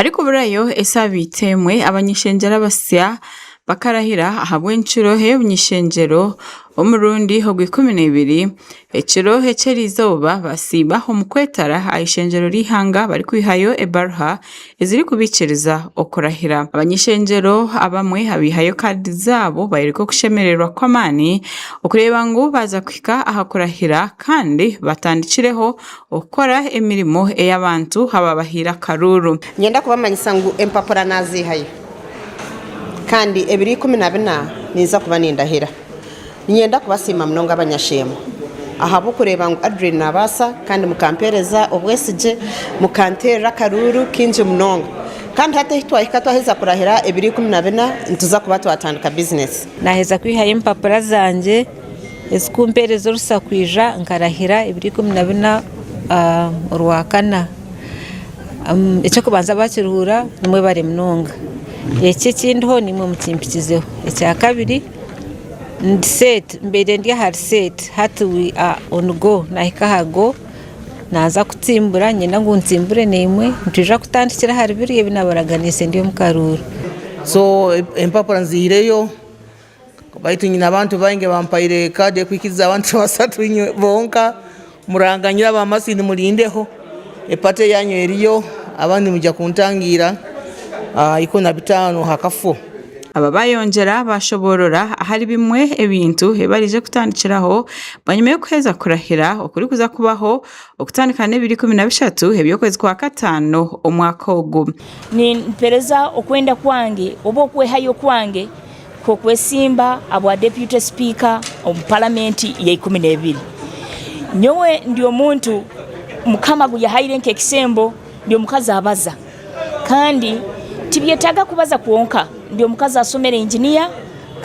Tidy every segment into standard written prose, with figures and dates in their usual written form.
Harikuburayo esaabiiti emwe, abany'ishengyero abasya bakarahira ahabw'encuro ey'obuny'ishengyero omurundi ogw'ikumi n'ebiri. Ekiro eky'erizooba basiiba omu kwetara aha ishengyero ry'eihanga barikwihayo ebaruha ezirikubaikiriza okurahira. Abany'ishengyero abamwe abaihayo kaadi zaabo bayoreka okushemererwa kw'amaani okureeba ngu baaza kuhika aha kurahira kandi batandikireho Okukora emirimo ei abantu ababahaire akaruuru. Niinyenda kubamanyisa ngu empapura naaziihayo kandi ebiro 14 ninza kuba nindahira. Niinyenda kubasiima munonga abanyasheema ahabw'okureeba ngu Adrine naabaasa kandi mukampeereza obwesigye, mukanteerera akaruuru kaingi munonga. Kandi hati ahu twahika twaheza kurahira ebiro 14 nituza kuba twatandika bizinesi. Naaheza kwihayo empapura zangye. Ezikumpereza orusa kwija nkarahira ebiro 14 orwakana. Eky'okubanza abakiruhuura nimwebare munonga. Eki ekindiho nimwe mukimpikizeho. Ekyakabiri ndi seeti mbaire ndi ahari seeti hati we are on go nahika aha go naaza kutsimbura niinyenda ngu ntsimbure naimwe nitwija kutandikira ahari biriya ebi naabaraganiise ndi omu karuuru. So empapura nziihireyo. Baitu nyine abantu baingi abampaire kaadi ekwikiriza abantu basatu inywe bonka muranganyire aba Masindi murindeho epate yanyu eriyo abandi nimwija kuntangiira aha 15 aha kafo. Aba bayongyera bashoboorora ahari bimwe ebintu ebi baraije kutandikiraho bwanyima y'okuheeza kurahira okurikuza kubaho okutandika n'ebiro 13 eby'okwezi kwa kataano omwaka ogu. Nimpereza okwenda kwange oba okwehayo kwange kw'okwesimba ahabwa Deputy Speaker omu Paramenti ya 12. Nyowe ndi omuntu Mukama agu yahaire nk'ekisembo, ndi omukazi abaza kandi tibyetaaga kubaza kwonka, ndi omukazi asomere engineer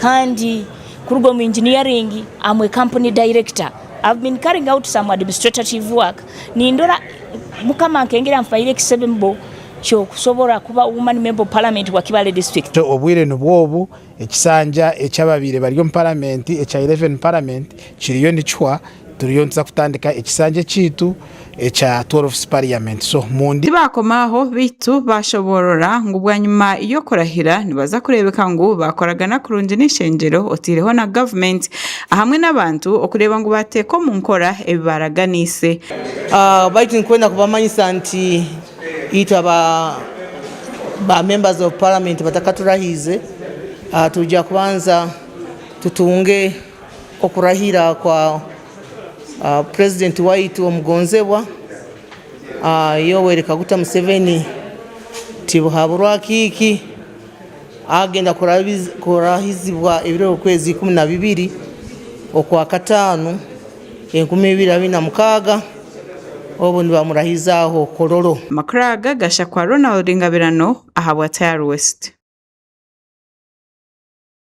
kandi kuruga omu engineering am a company director. I've been carrying out some administrative work nindora Mukama nkengeri ampaire ekisembo ky'okusobora kuba Woman Member of Parliament wa Kibaale District. Obwire nibwo obu, ekisanja eky'ababaire bari omu paramenti ekya Eleven Parliament kiriyo nikihwa, turiyo nituza kutandika ekisanja ekyaitu ekya Twelfth Parliament. So mundi. Tibaakoma aho beitu baashoboorora ngu bwanyima y'okurahira nibaza kureebeka ngu baakoragana kurungi n'eishengyero oteireho na gavumenti ahamwe n'abantu okureeba ngu baateeka omu nkora ebi baaraganiise. Baitu ninkwenda kubamanyisa nti itwe aba ba members of parliament batakaturahiize, twija kubanza tutunge okurahira kwa president waitu omugonzebwa Yoweri Kaguta Museveni Tibuhaburwa Kiiki agenda kurahizibwa ebiro okwezi 12 okwakataano 2026 obu nibamurahizaaho Kololo. Amakuru aga gashakwa Ronald Ngabirano ahabwa Tayari West.